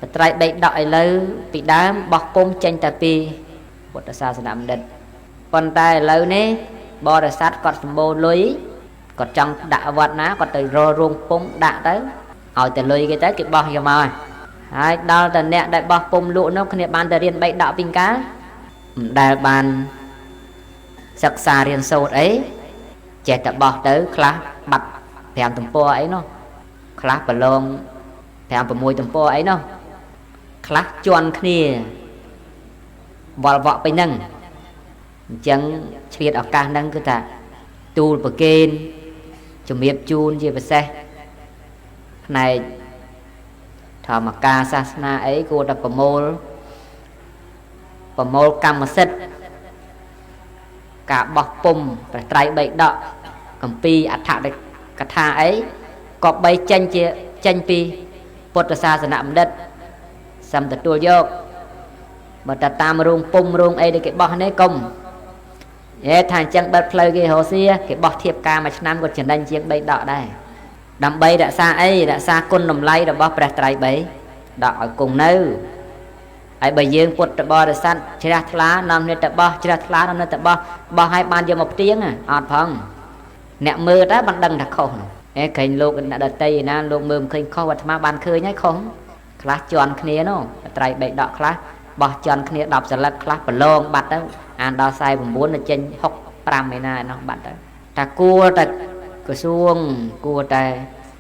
បត្រៃបីដកឥឡូវពីដើមបោះពុំចេញតែពីពុទ្ធសាសនបណ្ឌិតប៉ុន្តែឥឡូវនេះបរិស័ទគាត់សម្បូរលុយគាត់ចង់ដាក់វត្តណាគាត់ទៅរករោងពុំដាក់ទៅឲ្យតែលុយគេទៅគេបោះយកមកហើយដល់តែអ្នកដែលបោះពុំលក់នោះគ្នាបានតែរៀនបីដកពីកាលមិនដែលបានសិក្សារៀនសូត្រអីចេះតែបោះទៅខ្លះបាត់5ទំព័រអីនោះខ្លះប្រឡង5 6ទំព័រអីនោះខ្លះជន់គ្នាវល់វក់ពេញហ្នឹងអញ្ចឹងឆ្លៀតឱកាសហ្នឹងគឺថាទូលប្រគេនជំរាបជូនជាពិសេសផ្នែកធម្មការសាសនាអីគួរតែប្រមូលកម្មសិទ្ធិការបោះពុំព្រះត្រៃបិដកគម្ពីរអដ្ឋកថាអីក៏បីចេញពីពុទ្ធសាសនបណ្ឌិតសំទទួលយកបើតែតាមរោងពុំរោងអីដែលគេបោះនេះកុំហេថាអញ្ចឹងបិទផ្លូវគេរកស៊ីគេបោះធៀបការមួយឆ្នាំក៏ចំណេញជាង3ដកដែរដើម្បីរក្សាអីរក្សាគុណតម្លៃរបស់ព្រះត្រៃបិដកឲ្យគង់នៅហើយបើយើងពុទ្ធបរិស័ទជ្រះថ្លានាំគ្នាទៅបោះជ្រះថ្លានាំគ្នាទៅបោះបោះឲ្យបានយកមកផ្ទៀងអត់ផងអ្នកមើលតែបានដឹងថាខុសហេឃើញលោកអ្នកដតីណាលោកមើលមិនឃើញខុសអាត្មាបានឃើញហើយខុសខ្លះជន់គ្នានោះត្រៃបិដកខ្លះបោះជន់គ្នា10សន្លឹកខ្លះប្រឡងបាត់ទៅអានដល់49ទៅចេញ65ឯណាឯនោះបាត់ទៅថាគួរតែក្រសួងគួរតែ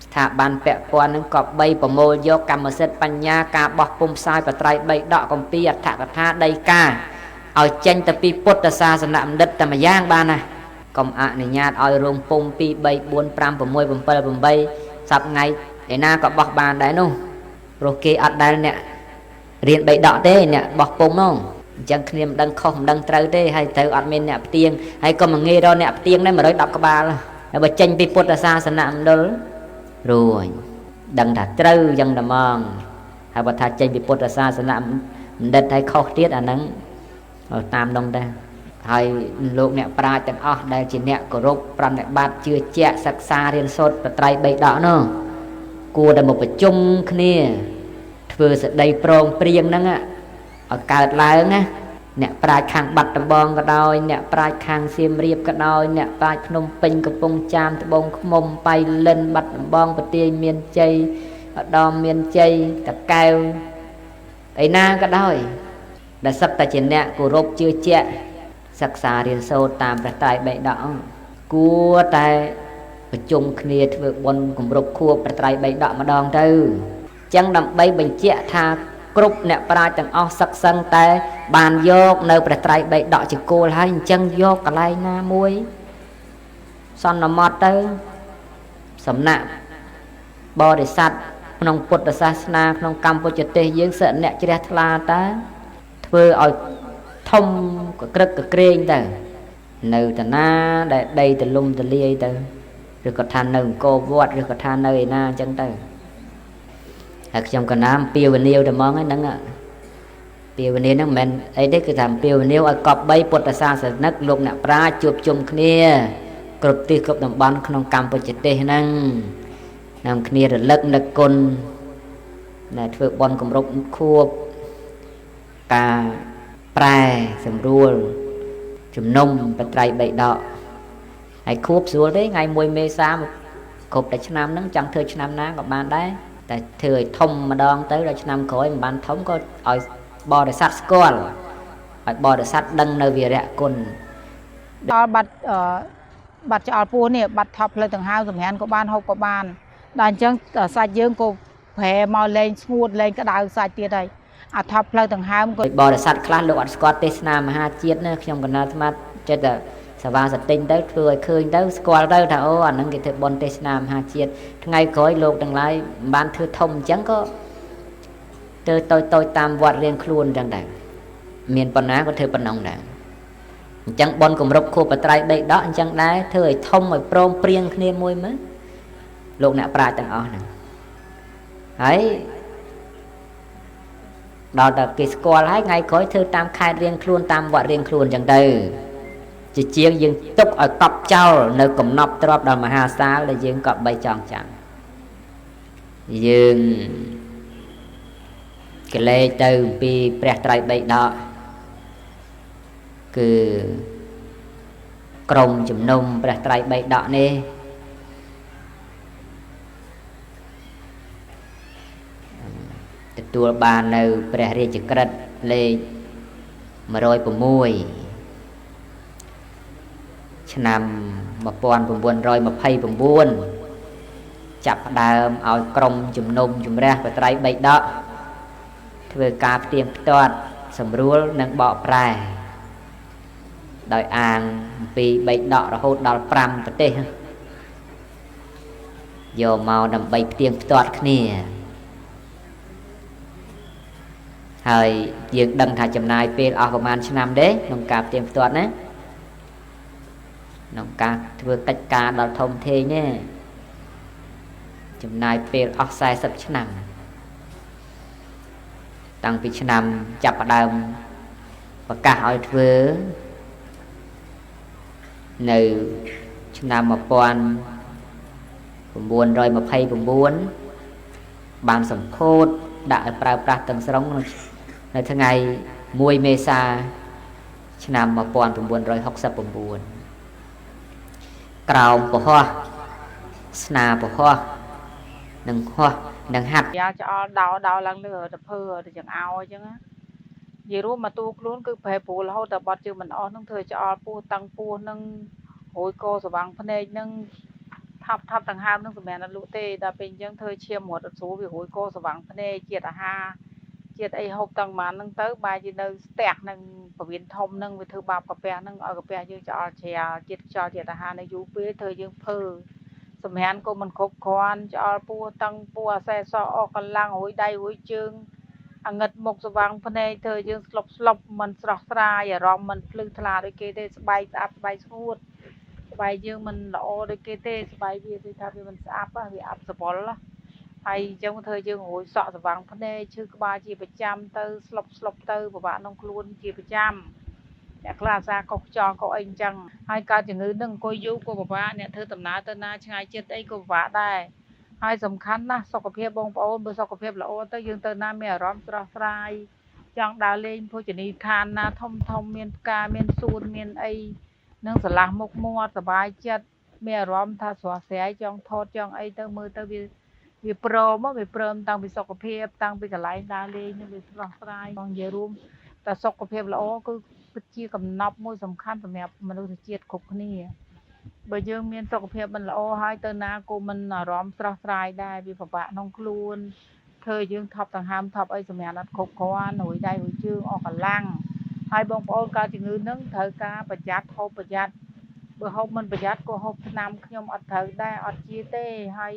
ស្ថាប័នពាក់ព័ន្ធនឹងក៏បីប្រមូលយកកម្មសិទ្ធិបញ្ញាការបោះពុំផ្សាយបត្រៃបីដកគម្ពីរអដ្ឋកថាដីកាឲ្យចេញទៅពីពុទ្ធសាសនបណ្ឌិតតែម្យ៉ាងបានណាកុំអនុញ្ញាតឲ្យរោងពុំ2 3 4 5 6 7 8សប្ថ្ងៃឯណាក៏បោះបានដែរនោះព្រោះគេអត់ដែលអ្នករៀនបីដកទេអ្នកបោះពុំនោះអញ្ចឹងគ្នាមិនដឹងខុសមិនដឹងត្រូវទេហើយត្រូវអត់មានអ្នកផ្ទៀងហើយក៏មិនងាយរកអ្នកផ្ទៀងដែរ110ក្បាលហើយបើចេញពីពុទ្ធសាសនមណ្ឌលរួចដឹងថាត្រូវអញ្ចឹងតែហ្មងហើយបើថាចេញពីពុទ្ធសាសនបណ្ឌិតហើយខុសទៀតអាហ្នឹងតាមនោះដែរហើយលោកអ្នកប្រាជ្ញទាំងអស់ដែលជាអ្នកគោរពប្រណិប័តជឿជាក់សិក្សារៀនសូត្របត្រៃបីដកនោះគួរតែមកប្រជុំគ្នាធ្វើសេចក្តីប្រងព្រៀងហ្នឹងឲ្យកើតឡើងណាអ្នកប្រាជ្ញខាងបាត់ដំបងក៏ដោយអ្នកប្រាជ្ញខាងសៀមរាបក៏ដោយអ្នកប្រាជ្ញភ្នំពេញកំពង់ចាមត្បូងឃ្មុំបៃលិនបាត់ដំបងបន្ទាយមានជ័យឧត្តមមានជ័យតាកែវឯណាក៏ដោយដែលសឹកតែជាអ្នកគោរពជឿជាក់សិក្សារៀនសូត្រតាមព្រះត្រៃបិដកគួរតែប្រជុំគ្នាធ្វើបុណ្យគម្រប់ខួបព្រះត្រៃបិដកម្ដងទៅអញ្ចឹងដើម្បីបញ្ជាក់ថាគ្រប់អ្នកប្រាជ្ញទាំងអស់សឹកសឹងតែបានយកនៅព្រះត្រៃបិដកជាគោលហើយអញ្ចឹងយកកន្លែងណាមួយសន្មត់ទៅសំណាក់បរិស័ទក្នុងពុទ្ធសាសនាក្នុងកម្ពុជាទេសយើងសិតអ្នកជ្រះថ្លាតាធ្វើឲ្យធំកក្រឹកកក្រែងទៅនៅតាណាដែលដីទលំទលាយទៅឬក៏ថានៅអង្គរវត្តឬក៏ថានៅឯណាអញ្ចឹងទៅហើយខ្ញុំកណាមពាវនាវតែហ្មងហ្នឹងពាវនាវហ្នឹងមិនមែនអីទេគឺថាពាវនាវឲ្យកប់បីពុទ្ធសាសនិកលោកអ្នកប្រាជ្ញជួបជុំគ្នាគ្រប់ទិសគ្រប់តំបន់ក្នុងកម្ពុជាទេសហ្នឹងនាំគ្នារលឹកនឹកគុណដែលធ្វើបុណ្យគម្រប់ខួបការប្រែសម្រួលជំនុំបត្រៃបិដកហើយខួបស្រួលទេថ្ងៃ1មេសាគ្រប់តែឆ្នាំហ្នឹងចង់ធ្វើឆ្នាំណាក៏បានដែរតែធ្វើឲ្យធំម្ដងទៅដល់ឆ្នាំក្រោយមិនបានធំក៏ឲ្យបរិស័ទស្គាល់ឲ្យបរិស័ទដឹងនៅវីរៈគុណដល់បាត់ឆ្អល់ពោះនេះបាត់ថប់ផ្លូវដង្ហើមសម្រានក៏បានហូបក៏បានដល់អញ្ចឹងសាច់យើងក៏ប្រែមកលែងស្ងួតលែងក្តៅសាច់ទៀតហើយអាថប់ផ្លូវដង្ហើមក៏បរិស័ទខ្លះលោកអត់ស្គាល់ទេសនាមហាជាតិណាខ្ញុំកណាត់ស្មាតចិត្តតែសវាសទិញទៅធ្វើឲ្យឃើញទៅស្គាល់ទៅថាអូអាហ្នឹងគេធ្វើបុណ្យទេសនាមហាជាតិថ្ងៃក្រោយលោកទាំងឡាយមិនបានធ្វើធំអញ្ចឹងក៏ធ្វើតូចតូចតាមវត្តរៀងខ្លួនអញ្ចឹងដែរមានប៉ុណ្ណាក៏ធ្វើប៉ុណ្ណឹងដែរអញ្ចឹងបុណ្យគម្រប់ខួបបត្រៃបិដកអញ្ចឹងដែរធ្វើឲ្យធំឲ្យព្រមព្រៀងគ្នាមួយមើលលោកអ្នកប្រាជ្ញទាំងអស់ហ្នឹងហើយដល់តែគេស្គាល់ហើយថ្ងៃក្រោយធ្វើតាមខេត្តរៀងខ្លួនតាមវត្តរៀងខ្លួនអញ្ចឹងទៅជាជាងយើងទុកឲ្យកប់ចោលនៅកំណប់ទ្របដល់មហាសាលដែលយើងក៏បីចង់ចាំយើង កិលេសទៅពីព្រះត្រៃបិដកគឺក្រុមជំនុំព្រះត្រៃបិដកនេះទទួលបាននៅព្រះរាជក្រឹត្យលេខ106ឆ្នាំ1929ចាប់ផ្ដើមឲ្យក្រុមជំនុំជម្រះព្រះត្រៃបិដកធ្វើការផ្ទៀងផ្ទាត់សម្រួលនិងបកប្រែដោយអាងពីបិដករហូតដល់5ប្រទេសយកមកដើម្បីផ្ទៀងផ្ទាត់គ្នាហើយយើងដឹងថាចំណាយពេលអស់ប្រហែលឆ្នាំទេក្នុងការផ្ទៀងផ្ទាត់ណាក្នុងការធ្វើកិច្ចការដល់ធំធេងទេចំណាយពេលអស់40ឆ្នាំតាំងពីឆ្នាំចាប់ផ្ដើមប្រកាសឲ្យធ្វើនៅឆ្នាំ1929បានសម្ពោធដាក់ឲ្យប្រើប្រាស់ទាំងស្រុងនៅថ្ងៃ1មេសាឆ្នាំ1969ក្រោមពហោះស្នាពហោះនិងហោះនិងហាត់យ៉ាឆ្អល់ដោដោឡើងលើទៅភើទៅចង្អោអញ្ចឹងណានិយាយរួមមកទូខ្លួនគឺប្រែប្រួលរហូតដល់បត់ជើងមិនអស់នឹងធ្វើឆ្អល់ពោះតឹងពោះនឹងរួយកស្វាងភ្នែកនឹងថប់ថប់ដង្ហើមនឹងសម្រាប់អត់លក់ទេដល់ពេលអញ្ចឹងធ្វើឈាមរត់អត់ស្រួលវារួយកស្វាងភ្នែកជាតិអាហារជាតិអីហូបតាំងម៉ានហ្នឹងទៅបែរជានៅស្ទះនឹងពវៀនធំហ្នឹងវាធ្វើបាបកាពះហ្នឹងឲ្យកាពះយើងឆ្អល់ជ្រាលជាតិខ្យល់ជាតិអាហារនៅយូរពេលធ្វើយើងភើសម្រានក៏មិនគ្រប់គ្រាន់ឆ្អល់ពោះតឹងពោះអាសេសអស់កម្លាំងរួយដៃរួយជើងអាងឹតមុខស្វាងភ្នែកធ្វើយើងស្លុបស្លុបមិនស្រស់ស្រាយអារម្មណ៍មិនភ្លឺថ្លាដូចគេទេស្បែកស្អាប់ស្បែកស្ងួតស្បែកយើងមិនល្អដូចគេទេស្បែកវាដូចថាវាមិនស្អាប់វាអាប់សវលហើយអញ្ចឹងធ្វើយើងរួយសក់ស្វាងភ្នែកឈឺក្បាលជាប្រចាំទៅស្លុបស្លុបទៅពិបាកក្នុងខ្លួនជាប្រចាំអ្នកខ្លះអាសាកុសខ្យល់កុសអីអញ្ចឹងហើយកើតជំងឺនឹងអង្គុយយូរក៏ពិបាកអ្នកធ្វើដំណើរទៅណាឆ្ងាយចិត្តអីក៏ពិបាកដែរហើយសំខាន់ណាស់សុខភាពបងប្អូនបើសុខភាពល្អទៅយើងទៅណាមានអារម្មណ៍ស្រស់ស្រាយចង់ដើរលេងភោជនីយដ្ឋានណាធំធំមានផ្កាមានសួនមានអីនឹងស្រឡះមុខមាត់សប្បាយចិត្តមានអារម្មណ៍ថាស្រស់ស្រាយចង់ថតចង់អីទៅមើលទៅវាព្រមវាព្រមតាំងពីសុខភាពតាំងពីកន្លែងដើរលេងនឹងវាស្រស់ស្រាយបងនិយាយរួមតែសុខភាពល្អគឺពិតជាកំណប់មួយសំខាន់សម្រាប់មនុស្សជាតិគ្រប់គ្នាបើយើងមានសុខភាពមិនល្អហើយទៅណាក៏មិនអារម្មណ៍ស្រស់ស្រាយដែរវាពិបាកក្នុងខ្លួនធ្វើយើងថប់ដង្ហើមថប់អីសម្រាប់អត់គ្រប់គ្រាន់រួយដៃរួយជើងអស់កម្លាំងហើយបងប្អូនកើតជំងឺនឹងត្រូវការប្រយ័ត្នហូបប្រយ័ត្នបើហូបមិនប្រយ័ត្នក៏ហូបថ្នាំខ្ញុំអត់ត្រូវដែរអត់ជាទេហើយ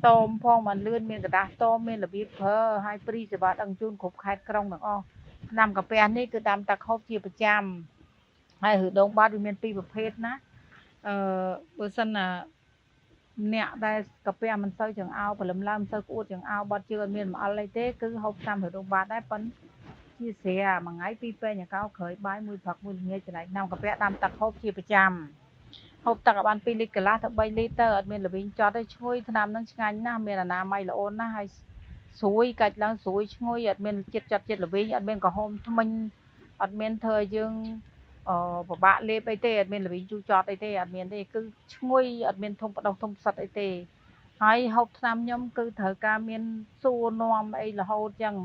តមផងមិនលឿនមានក្រដាសតមមានរបៀបប្រើហើយព្រីសេវាដឹកជូនគ្រប់ខេត្តក្រុងទាំងអស់ថ្នាំកាពះនេះគឺដាំទឹកហូបជាប្រចាំហើយឬដងបាត់វាមានពីរប្រភេទណាបើសិនណាអ្នកដែលកាពះមិនសូវចង្អោព្រលឹមឡើងមិនសូវក្អួតចង្អោបត់ជើងអត់មានម្អល់អីទេគឺហូបថ្នាំឬដងបាត់ដែរប៉ុន្តែជាស្រាមួយថ្ងៃពីរពេងកោក្រោយបាយមួយព្រឹកមួយល្ងាចចំណែកថ្នាំកាពះដាំទឹកហូបជាប្រចាំហូបទឹកឲ្យបាន2លីត្រកន្លះទៅ3លីត្រទៅអត់មានល្វីងចត់ទេឈ្ងុយថ្នាំនឹងឆ្ងាញ់ណាស់មានអនាម័យល្អណាស់ហើយស្រួយកាច់ឡើងស្រួយឈ្ងុយអត់មានជាតិចត់ជាតិល្វីងអត់មានក្រហមថ្មិញអត់មានធ្វើឲ្យយើងពិបាកលេបអីទេអត់មានល្វីងជូរចត់អីទេអត់មានទេគឺឈ្ងុយអត់មានធំបដោះធំផ្សិតអីទេហើយហូបថ្នាំខ្ញុំគឺត្រូវការមានសួរនាំអីរហូតចឹង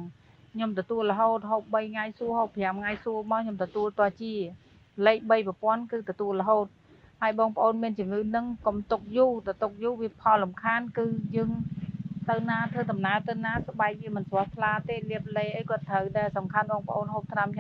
ខ្ញុំទទួលរហូតហូប3ថ្ងៃសួរហូប5ថ្ងៃសួរមកខ្ញុំទទួលតជាលេខ3ប្រព័ន្ធគឺទទួលរហូតហើយបងប្អូនមានជំងឺនឹងកុំទុកយូរទៅទុកយូរវាផលរំខានគឺយើងទៅណាធ្វើដំណើរទៅណាស្បែកវាមិនស្រស់ថ្លាទេលាបលេអីក៏ត្រូវដែរសំខាន់បងប្អូនហូបថ្នាំ